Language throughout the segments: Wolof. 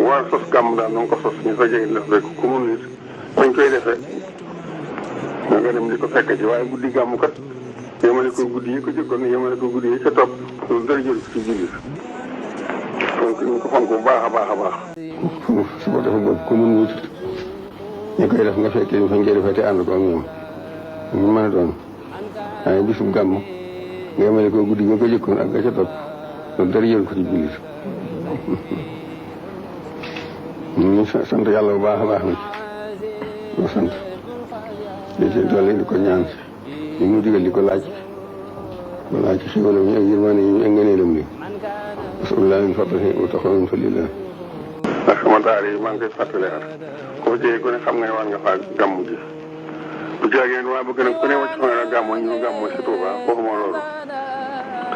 war sos gàmm daal na nga ko sos ñu fa jege def rek ku mun nit bañ koy defee nga dem di ko fekk ci waaye guddi gàmm kat yemale ko guddi yi ko jëkkoon yemale ko guddi yi ca topp loolu dara jël ci jullit donc ñu ko fonk bu baax a baax a baax. su ko defee boobu ku mun wut ñu koy def nga fekkee ñu fañ koy defee te ànd ko ak ñoom ñu mën a doon waaye bisub gàmm nga yemale ko guddi nga ko jëkkoon ak nga ca topp loolu dara jël ko ci jullit. ñu ngi sant yàlla bu baax a baax nag di sant di ci dolli di ko ñaan di mu digal di ko laaj ci xéwalam yi ak yërmande yi ak ngëneelam li rasulullah min fadlihi wa taxaw min fadlillah ndax sama daara yi maa ngi koy fàttali at koo jëyee ku ne xam nga ne war nga faa gàmm ji bu jaageen waa bëgg nag ku ne wàcc fa nga gàmmoo ñu gàmmoo si Touba waxuma loolu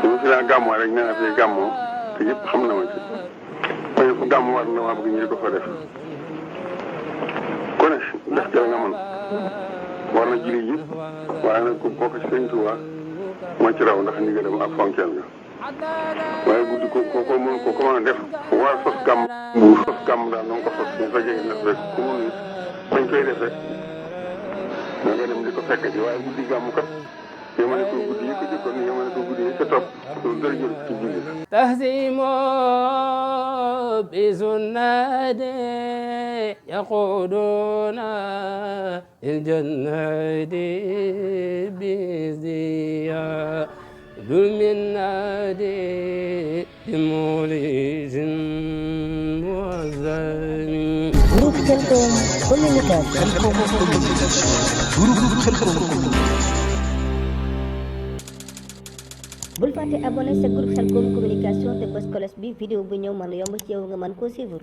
te ñu fi laa gàmmoo rek nee na fii gàmmoo te ñëpp xam na ma ci waaye fu gàmm war na maa bëgg ñu di ko fa def ku ne def ca la nga mën war na julli ji waaye nag ku bokk ci Sëñ Touba moo ci raw ndax ndigalam ak fonkeel nga waaye guddi ko mën a def war sos gàmm buur sos gàmm daal na nga ko sos ñu fa jege def rek ku mun nit bañ koy defee nga dem di ko fekk ci waaye guddi gàmm kat yemale ko guddi yi ko jëkkoon yemale ko guddi yi ca topp loolu dara jël ci jullit tahzimu bi sunnati yaquduna il jannati bi ziya dul minnati bimulizin muazzami Groupe Khelcom Communication. Groupe Khelcom. bul fàtte abonné sa groupe Khelcom Communication te bës cloche bi vidéo bu ñëw mën a yomb ci yow nga mën koo suivre.